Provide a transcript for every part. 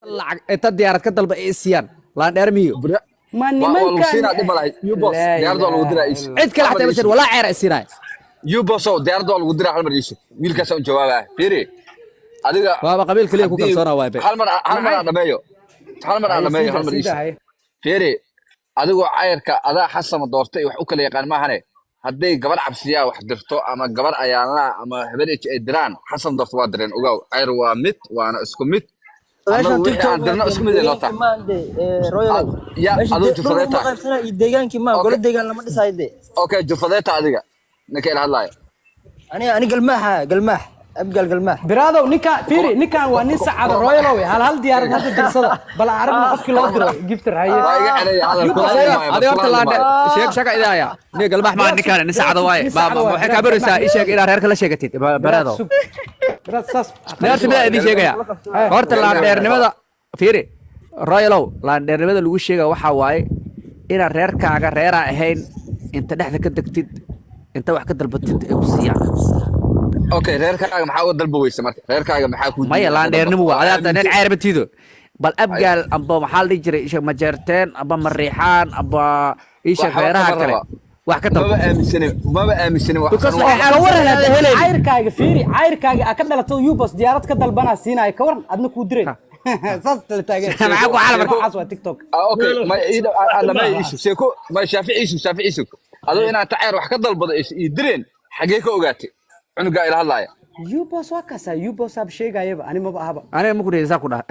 Lacag inta diyaarad ka dalba ay siiyaan laandheer miyo. Ma Waa lagu nimankan siinaa, dhib malahay. Yubos, Laa diyaaradda waa lagu diraa ilaaha iisug. illa. Cid kale xataa ma walaa ceer ay siinaay. Yubosow, diyaaradda waa lagu diraa. Hal mar iisug, wiilkaasa u jawaabaa. Fiiri adiga. Waaba qabiil kaliya ku kalsoona waay be. Hal mar aan dhameeyo, hal mar aan dhameeyo, hal mar Sida iisug. hay. Fiiri, adigoo cayrka adaa xasama doortay wax u kala yaqaan maahane, hadday gabar cabsiyaa wax dirto ama gabar ayaanlaa ama habeen ay diraan, Xasan doorto waa direen. Ogaaw, cayr waa mid, waana isku mid. Annagu wixii aan dirno isku mid ay noo tahay. Ya aduu jufadeeta. Iyo deegaankii ma golo deegaan lama dhisayo de. Okay, jufadeeta adiga ninka ila hadlaaya. Ani Galmaaxa, Galmaax, Abgaal Galmaax. Biraadow, ninka fiiri, ninkan waa nin sacada royalow. Hal hal diyaarad hadda dirsada, bal aan aragno qofkii loo diro gifter haye. Waa iga xelaya hadal. Yubos, Kula adiga- hadli maayo, Adiga horta kula hadli laandheer maayo. Sheeg shaqa idaaya niyo Galmaax maa ninkaan nin sacada waaye. Nin sacada waaye. Waxay kaa baraysaa ii sheeg inaad reerka la sheegatid baraado. Sug. Biraad saas. Horta midaa idin sheegaya? Horta laandheernimada fiiri, royalow, laandheernimada lagu sheegaya waxaa waaye inaad reerkaaga reeraa ahayn inta dhexda ka degtid, inta wax ka dalbatid ay ku siiyaan. Okay, reerkaaga maxaa uga dalba weysa marka? Reerkaaga maxaa ku Maya, laandheernimu waa adaa nin ceer matiido. Bal Abgaal amba maxaa la dhihi jiray, isha Majeerteen amba Mariixaan amba isha Waxba reeraha kama kale raba. wax ka dalbo. Maba aaminsanin, maba aaminsanin wax. Because Waxaan waxay Ka waran aaminsan hadda helayn. Cayrkaaga fiiri, cayrkaaga aa ka dhalato Yubos diyaarad ka dalbanaa siinaya, ka waran? Adna kuu diray saas la taagan. Maxaa ku xala marka? Waxaas waa TikTok. Ah, okay, ma ii alla ma iisu sheeko ma Shaafici iisu, Shaafici iisu. Adoo inaad taceer wax ka dalbado is ii direen, xagee ka ogaatay cunugaa ila hadlaaya? Yubos waa kaasaa, Yubos aab sheegayaba, ani maba ahaba. Aniga ma ku dhihi, saa ku dhaha.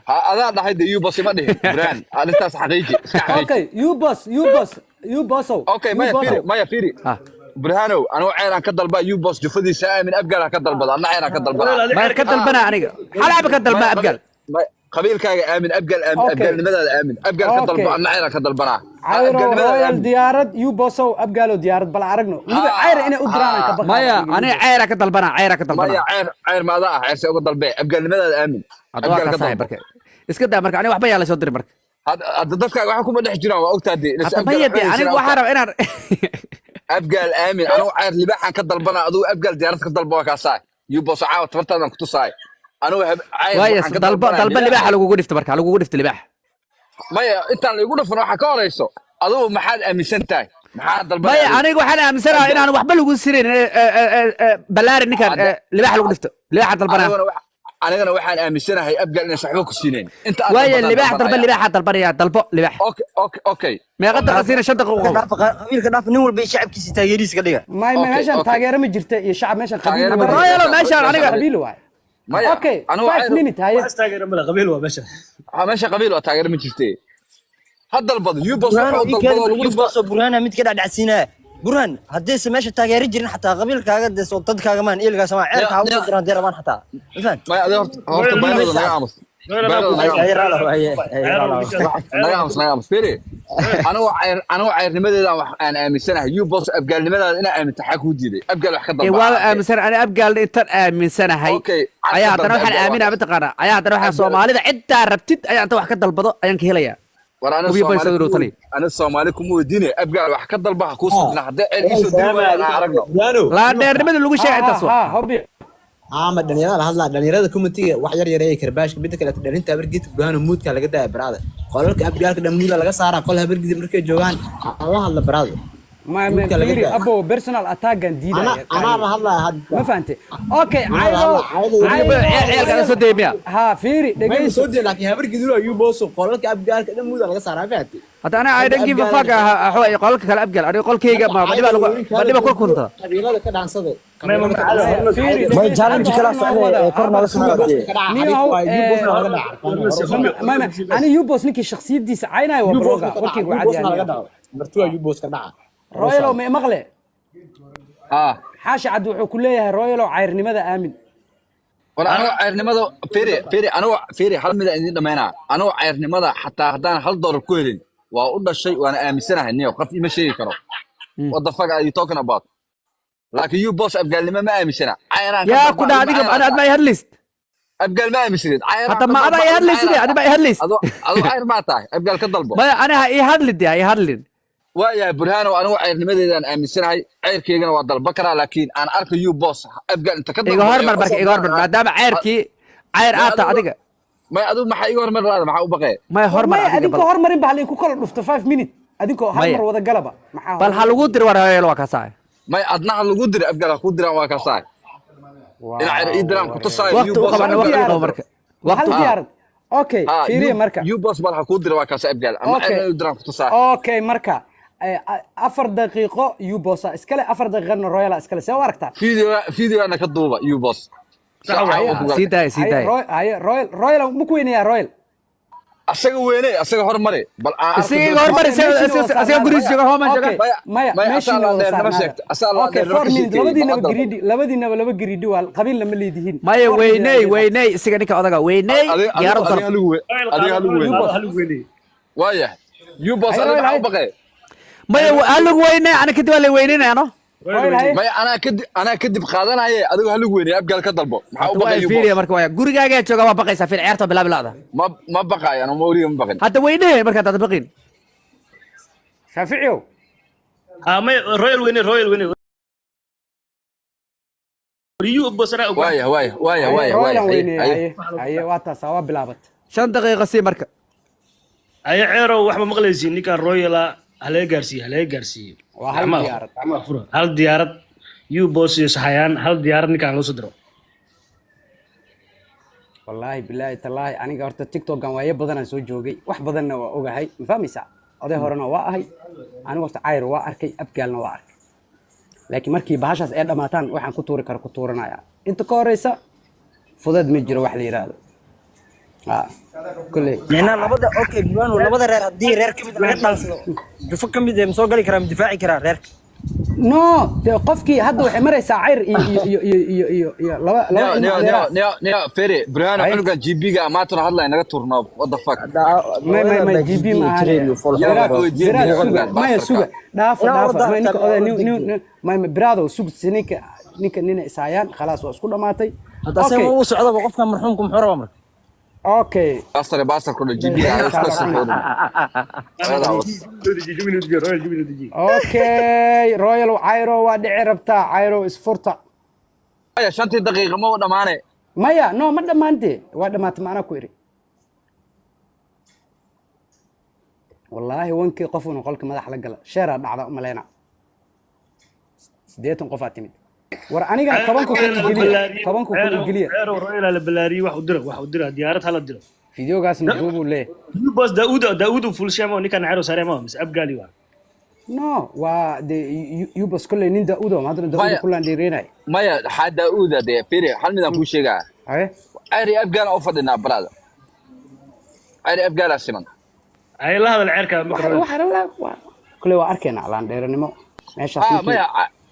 Ha, adaa dhahay de. Yubos ima dhihin. Brand arrintaas xaqiiji, iska xaqiiji. Okay, Yubos, Yubos, Yubosow. Okay, maya fiiri, maya fiiri. Ah. Burhanow, anigu ceeraan ka dalba, Yubos jufadiisa aamin. Abgaal ha ka dalbada, anna ceeraan ka dalbana. Ma ka dalbana aniga, xalaaba ka dalba Abgaal. Qabiilkaaga aamin, Abgaal aamin. Okay. Abgaalnimadaada aamin, Abgaal ka dalbo, anna ceeraan ka dalbanaa. Cayro Abgaalnimadaada royal aamin. Diyaarad Yubosow, Abgaalo diyaarad, bal aragno weliba cayra inay u diraan aan ka baqaa. Maya, aniga ceera ka dalbana, ceera ka dalbana. Maya, ceer ceer maada ah? Ceer se uga dalbee? Abgaalnimadaada aamin. Hadda waa Abgaal ka kaasahay. dalbo. Marka iska daa marka, aniga waxba yaa la soo diri marka. Hadda dadkaaga waxa kuma dhex jiraan, waa ogtaa dee. Hadda maya dee, aniga waxaa raba inaan Abgaal aamin. Anigu ceyr libaaxaan ka dalbana, adigu Abgaal diyaarad ka dalba. Waa kaasaay Yuboso, caawa tabartaadan ku tusaay. Anigu ceyr waaya waxaan ka dalba dalbanaa dalba libaaxa. Libaaxa lagugu dhifto marka, lagugu dhifto libaax. Maya, intaan laigu dhufan waxaa ka horeyso, adigu maxaad aaminsan tahay? Maxaad dalbanaya Maya, adigu? Aniga waxaan aaminsanahay inaan waxba lagu sirin balaari ninkan libaaxa lagu dhifto, libaaxa dalbanaa. Anigana waxaan aaminsanahay Abgaal inaysan waxba ku siinayn inta aad waaya dalbataan libaax dalba. Dalbanaya. Libaaxa dalbanaya, dalbo libaax. Okay. Meeqa daqiiqa siina? 5 daqiiqo qabo. Qabiilka dhaaf, nin walba shacabkiisa taageerihiisa ka dhiga. May may. Okay, Meeshan okay. taageero ma jirta iyo shacab meeshan qabiil. Taageero ma jirto. Royalo meeshaan aniga Qabiil waay. Maya, Okay, anigu 5 minute haye. Wax taageero male, qabiil waa meesha. Waxaa meesha qabiil waa, taageero ma jirte. Ha dalbado Yubos, waxa uu dalbado lagu dhufto. Yubosoo Burhaana mid ka dhacdhacsiinaya. Burhan, haddaysa meesha taageero jirin xataa qabiilkaaga dee soo dadkaaga maan eelkaas maan ceerka ha usoo diraan dee rabaan xataa, ma fahan? Maya, adiga horta baylada naga aamus, baylada naga aamus. Naga aamus, naga aamus. Fiiri, anigu ceyrnimadeeda wax aan aaminsanahay. Yubos, abgaalnimadaada inaa aaminta xaa kuu diiday? Abgaal wax ka Ee dalba. Waaba aaminsan ani Abgaalna intaan aaminsanahay. Okay, cad ayaa ka haddana dalba waxaan Abgaal. aaminaa mataqaanaa, ayaa haddana waxaan Soomaalida ciddaa rabtid ayaa inta wax ka dalbado ayaan ka helayaa. War aniga Hubiyo Soomaali baysa inuu taliyo. Aniga Soomaali kuma weydiinaya. Abgaal wax ka dalba, ha kuu soo dirna. Haddii ceyr iisoo diri waayaan, aan aragno. Burhano. Laandheernimada lagu sheegay intaas waa. Ha, hobi. Ama dhalinyarada la hadlaa, dhalinyarada community wax yar yareeya karbaashka. Midda kale, dhalinta Habargidta, Burhano, muudka laga daaya baraada. Qolalka Abgaalka dhan muuda laga saaraa. Qol Habargidta markay joogaan la hadla baraada. Ma Muudka laga fiiri daaya. Abo, personal attackan Ana diidaya. anaa la hadlaya hadda. Ma fahantay? Okay. Anaa la Cayro. hadlaya. Ceelka soo deemiya. Ha, fiiri. Mayna Dhegeyso. soo diin, laakiin Habargidta ayuu booso qolalka Abgaalka dhan muuda laga saaraa, fahanti? Hadda aniga I don't give a fuck. Waxa qolalka kale Abgaal, aniga qolkayga ma dhiba lagu ma dhiba kor kunta. Qabiilada ka dhaansaday, qabiilada ka dhaansaday. Fiiri. May challenge kala socday ee kor nooga soo qaadiyay. Niyow, laga dhaca. Ma ani Yubos ninkii shakhsiyadiisa caynaayo waa bloga, warkaygu Yubosna cadi. laga dhaco martuwa Yubos ka dhaca. Royalow, ma maqle? Ah. Xaashi Cad wuxuu ku leeyahay, royalow, cayrnimada aamin. War anigu ceyrnimada fiiri, fiiri, anigu fiiri, hal mid aan idin dhamaynaa. Anigu ceyrnimada xataa haddaan $1 ku helin waa u dhashay, waana aaminsanahay. Niyo, qof ima sheegi karo. What the fuck are you talking about? Laakiin you boss, abgaalnimo ma aaminsana, cayraan ka Yaa dalba, ku dhaa adigu adiga ma ana cayr ad ma i hadlist. Abgaal ma aaminsanid, cayraan Hadda ka ma dalba, adaa i adigu hadlaysid, cayr adi ma i hadlaysid. Adu cayr maa tahay? Abgaal ka dalbo. Maya, ani ha ii hadlin dee, ha ii hadlin. Waayahay Burhaanow, anigu cayrnimadeedaan aaminsanahay, cayrkeygana waa dalba karaa, laakiin aan arka you boss abgaal inta ka Iga dalbo hormar marka, iga hormar, maadaama ceyrkii cayr aad tahay adiga. May adigu maxaa iga hormar laada, maxaa u baqee? Maya, hormar Maya, adiga adinkoo bal. Hormarin ba halinku kala dhufto 5 minute adinkoo hal Maya. mar wada galaba, maxaa Bal ha lagu diro war Royal, waa kaasaa. May, adna ha lagu diro, Abgaal ha ku diraan, waa kaasaa. Dhinaca ii diraan ku tusaayo. Waqti u qaban, Hal waqti u diyaarad. qabo marka. Hal Waqti u qabo. diyaarad, okay. Fiiriya marka. Ubos bal ha kuu dira, waa kaasa Abgaal ama Okay. cayr diraan ku tusaa. Okay, marka 4 daqiiqo Ubosa iskale, 4 daqiiqana Royala iskale, see u aragtaa? Videoana ka duuba Ubos. Sax waaye. Sii daaya, sii Haye, daaya. Haye, Royal ma ku weynayaa Royal? Asaga weyne, asaga hormari bal aan arko. Isaga iga hormari, Okay, meeshiina wada isaga gurigiisa jooga, saarnaada. hooman jooga. Okay, Maya, maya, maya, meeshiina asaa wada laandheernimo saarnaada. sheegta, asaa Okay, laandheernimo 4 ka minute sheekeeyey, labadiinaba bal hadda. greedy, labadiinaba laba greedy waa, qabiilna ma leedihiin. Maya, 4 minute weyney, ayaa weyney isaga, ninka odaga weyney, diyaarad adiga dalab. halagu adiga halagu weyne. Hal weyne. Waaya, Ubos, Haye, adiga Royal, maxaa haye. u baqee? Maya, halagu weyney, ana kadib waa la weyneynaya no. Royal, haye. Maya, anaa kadib qaadanaye, adigu halagu weyne, Abgaal ka dalbo, maxaa u Waa baqay fiiriya Ubos? marka, waa gurigaagaa jooga, waa baqaysaa, fiir ciyaarta bilaabi laada. Ma baqaayo, anuu ma weliga ma baqin. Hadda weyney marka hadaad baqin. Shaaficiyow. Ha, may, Royal weyne, Royal weyne. Riyu bosana uga. Waaya, waaya, waaya, Haye, waaya, Royal waaya. aan weyneeyay. Haye. Haye, haye, waa taasaa, waa bilaabat. 5 daqiiqo sii marka. Haye Ceerow, wax ma maqlaysiin? Ninkan Royala halaga gaarsiiyo, halaga gaarsiiyo. Waa hal Gacmaha- diyaarad. gacmaha fura. Hal diyaarad Ubos iyo Saxayaan, hal diyaarad ninkan loo soo diro. Wallaahi bilaahi tallaahi, aniga horta TikTokan waayo badanaan soo joogay, wax badanna waa ogahay, ma fahmaysaa? Oday horena waa ahay anigu. Horta Cayr waa arkay, Abgaalna waa arkay, laakiin markii bahashaas ay dhamaataan waxaan ku tuuri karo ku tuuranaya. Inta ka horeysa fudeed ma jiro wax la yidhaahdo. Ah, kolley. Micnaha labada, okay Burhano, labada reer haddii reer ka mid laga dhaansado, jufo ka mid eh ma soo gali karaa, ma difaaci karaa reerka? No, dee qofkii hadda waxay maraysaa Cayr iyo iyo iyo iyo iyo iyo laba laba Nio ilmo nio nio adeeraa. Nio nio fere Burhano. Haye. Cunugan GB-ga maantuna hadlaya naga turno, what the fuck? May, may, may, GB ma ahan. Yaa Biraad, weydiin biraad cunugan suga, maya, bastardka. suga, dhaafa. Yaa dhaafa orda may ninka taa oday orda nin may may biraadow sug, si ninka ninka nina isaayaan, khalaas waa isku dhamaatay. Hadda asaga Okay. uu socdaba qofkan marxuumku muxuu rabaa marka? Okay. Bastard, bastard ku GB-ga iska saxoodan. Okay, Royal Cairo waa dhici rabtaa, Cairo isfurta. Maya, shantii daqiiqa ma u dhamaane. Maya, no, ma dhammaante, waa dhamaatay, macnaa ku iri wallaahi wankii qof unu qolka madax la gala sheeraa dhacda umaleyna, 80 qofaa timid. War anigana 10,000 igeliya, 10,000 igeliya. Ceerow, Royal la balaariyay, wax u dira, wax u dira, diyaarad hala diro. Fideogaasna duubuu leeyahay. Ubos Daauud, Daauud fulshamo ninkan Ceerow sareemo mise Abgaali waa? No, waa de Yubas kolley nin Daaudo haddana Daaudo Maya. kulaan dheereynay. Maya, xaa Daauda dee, firi, hal midaan kuu sheegaa. Haye. Cayr iyo Abgaal u fadhinaa baraada, Cayr iyo Abgaalaa siman. Haye, la hadal ceerka marka Royal. Waxa la waa kolley waa arkaynaa laan dheeranimo meeshaas Ah, ninkii maya,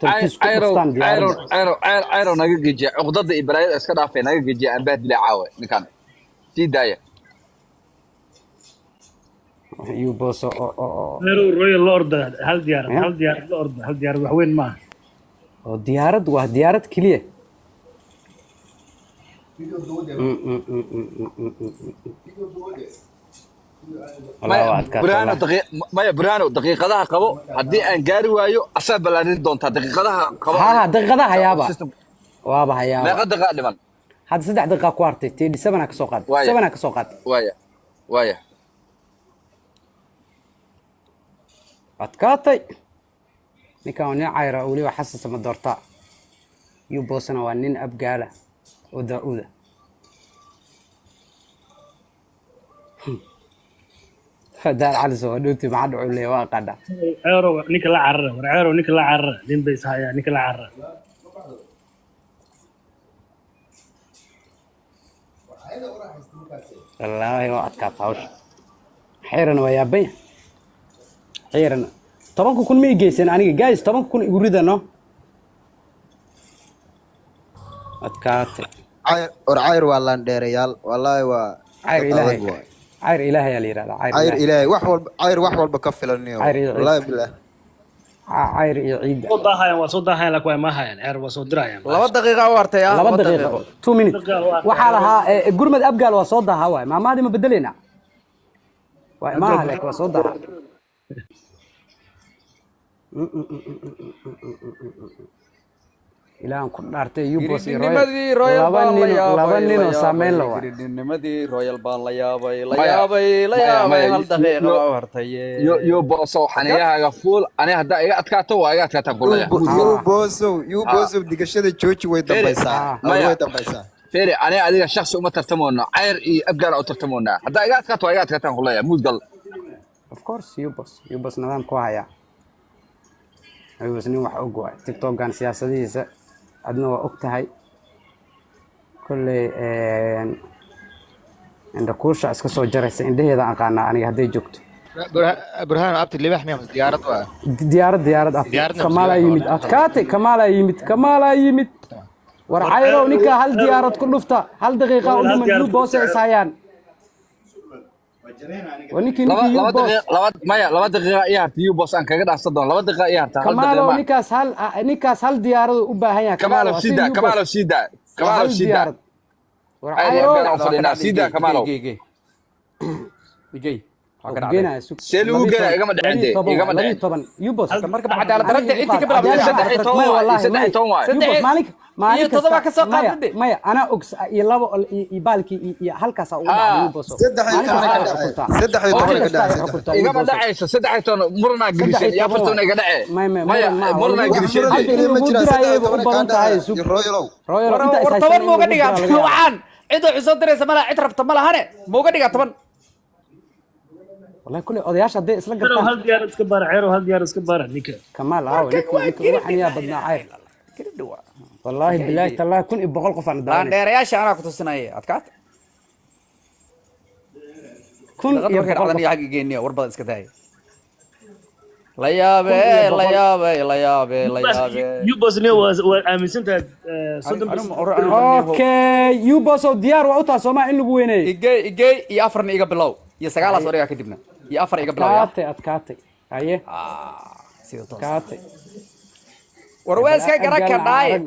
tarkiis ku Cayrow dhuftaan Cayrow diyaaradda. Cayrow Cayrow naga gejiya cuqdada iyo balaayada iska dhaafay, naga gejiya, aan bahdila caawe ninkan sii daaya. Yubos oo Ceerow, Royal la orda hal diyaarad. Ya. Hal diyaarad la orda, hal diyaarad wax weyn maaha. Oo diyaarad waa diyaarad keliya. Wallaahi Maya waa adkaatay Burhano wallaahi. Maya Burhano, daqiiqadaha qabo, haddii aan gaari waayo asaa ballaarin doontaa, daqiiqadaha qabo. Ha, daqiiqadaha hayaaba. System- Waaba hayaaba. Meeqa daqiiqa dhiman? Hadda 3 daqiiqa ku hartay, 37 ka soo qaatay. Waaya. 7 ka soo qaatay. Waaya, waaya. Adkaatay. Ninkan waa nin Cayra oo weliba xasasa ma doortaa. Yubosna waa nin Abgaala oo Daauda. Daar Cali soo dhowti maxaa dhacu leeyahay, waa qadha. Ceerow, ninka la carara, war Ceerow, ninka la carara, nin bay ishayaa, ninka la carara. Wallaahi waa adkaata hawsha. Xeerana waa yaaban yahay. Xeerana 10,000 ma i geyseen aniga, guys, 10,000 igu rida no. Adkaatay. Cayr war, Cayr waa laandheerayaal wallaahi, waa Cayr dad ilaahay. adag waay. Cayr ilaahay ayaa la yidhahdaa, Cayr Cayr ilaahay. ilaahay wax walba, Cayr wax walba ka filaniyo. Cayr iyo ciid. Wallaahi bilaah. Cayr iyo ciidda. Soo daahayaan, waa soo daahayaan, laakiin waa ma hayaan Ceer, waa soo dirayaan. 2 daqiiqa u hartay ah. 2 2 daqiiqo. daqiiqo. 2 minute. Daqiiqa waa- Waxaa lahaa gurmad Abgaal waa soo daahaa waay, maamaadii ma bedeleynaa waa maaha, laakiin waa soo daahaa. Ilaahan ku dhaartay, Yubos iyo Royal Gridinimadii Royal laba baan la nin, laba yaabay, nin la oo saameyn la yaabay. waay. Gridinimadii Royal baan la yaabay, la Maya, yaabay, la maya, yaabay. maya. Hal daqiiqa baa u hartay. Yo boosow, xaniyahaaga fuul. Ani haddaa iga adkaato, waa iga adkaataan kulaya. Yuu boosow, yuu boosow, digashada jooji, way Fere, dambaysaa. maya. Way dambaysaa. Fere, ani adiga shaksi uma tartamoona, cayr iyo abgaala u tartamoonaa. Haddaa iga adkaato, waa iga adkaataan kulaya, muudgal. Of course, Yubos, Yubos nidaamku hayaa. Yubos nin wax og waay. TikTokan siyaasadihiisa adna waa og tahay kolley. Indha kuusha iska soo jaraysa, indhaheeda aqaanaa aniga hadday joogto. Burhaan abti, libax miyaa mise diyaarad waa? Diyaarad, diyaarad ah. Diyaaradna Kamaalaa yimid, adkaatay. Kamaalaa yimid, Kamaalaa yimid. War cayrow, ninkaa hal diyaarad ku dhufta, hal daqiiqa u Hal dhiman. diyaarad ku Yubos ay dhufta. ishayaan. Waa ninkii, laba ninkii laba Yubos. Daqiiqa, laba, maya, 2 daqiiqa ii harta. Yubos aan kaga dhaafsan doono 2 daqiiqa ii harta, hal daqiiqa Kamaalow, ma. ninkaas hal, ninkaas hal diyaaradu u baahan yahay. Kamaalow, Kamaalow sii asiga daa. Yubos Kamaalow, sii daa. waa Kamaalow, hal sii daa. diyaarad. War Cayr iyo cayrow, abgaala u fadhinaa, sii daa Kamaalow. Igey, waa waa ku ka dhacday. geenaya sug. See lagu 12 geenaya? Igama dhicin labiyo dee, toban igama waay, labiyo dhicin. toban Yubos. Marka cadaalad aniga darrada igu intii ka qaad bilaabtay cadaalad 13 maya waay, wallaahi saddex maya iyo toban waay. Yubos saddex maalin maalin iyo toddoba kasta ka soo maya qaadade. Maya, anaa og iyo labo iyo baalkii iyo halkaasaa ugu dhacday. Haa. Yuboso 13 maalin ka kasta ay dhacay. xukuntaa, 13 maalin ka kasta ay dhacay. xukuntaa. Igama Yuboso dhacayso 13, muranaa saddex geliseen iyo iyo toban 14 waay. iga dhacee. Maya maya, Maya, muran maaha waa muranaa lagu Wax geliseen muran hadda dee. in geliya ma lagu jiraan, saddex diraayayba iyo u toban kaa badan tahay. dhacay Sug iyo Royalow. Royal, War inta is war, haysan 10 in muuga lagu dhigaa? diraa laga yaabaa. Waxaan cid wax soo diraysa malaha, cid rabta ma lahane, muuga dhigaa 10? Wallahi kulli odayaasha hadday isla Ceerow, gartaan. hal diyaarad iska baara. Ceerow, hal diyaarad iska baara ninka. Kamaal aawe, Warkan ninkii waa ninkii ugu giridi xaniyaa badnaa cayr. Giridi waa. Wallaahi bilaahi tallaahi, 1100 qof aan daawanaysa. Laandheerayaasha anaa ku tusinaya, adkaata. Kun Daqada iyo markay boqol dhacdan qof. iyo xagga geeniya, war badan iska daaya. La yaabe, 1100. La yaabe, la yaabe, la yaabe. Yubos ne waa aaminsan tahay 30 Anigu bas. Okay, Yubos oo diyaar waa u tahay Soomaa in lagu weyneeyo. Igey, igey, iyo afarna iga bilow, iyo sagaalaas Haye. oregaa kadibna iyo afar iga bilow ya. Adkaatay, adkaatay, haye. Ah, sida toos. Adkaatay. War waa iska Balaa garan abgaalna aan kardhaay. arag.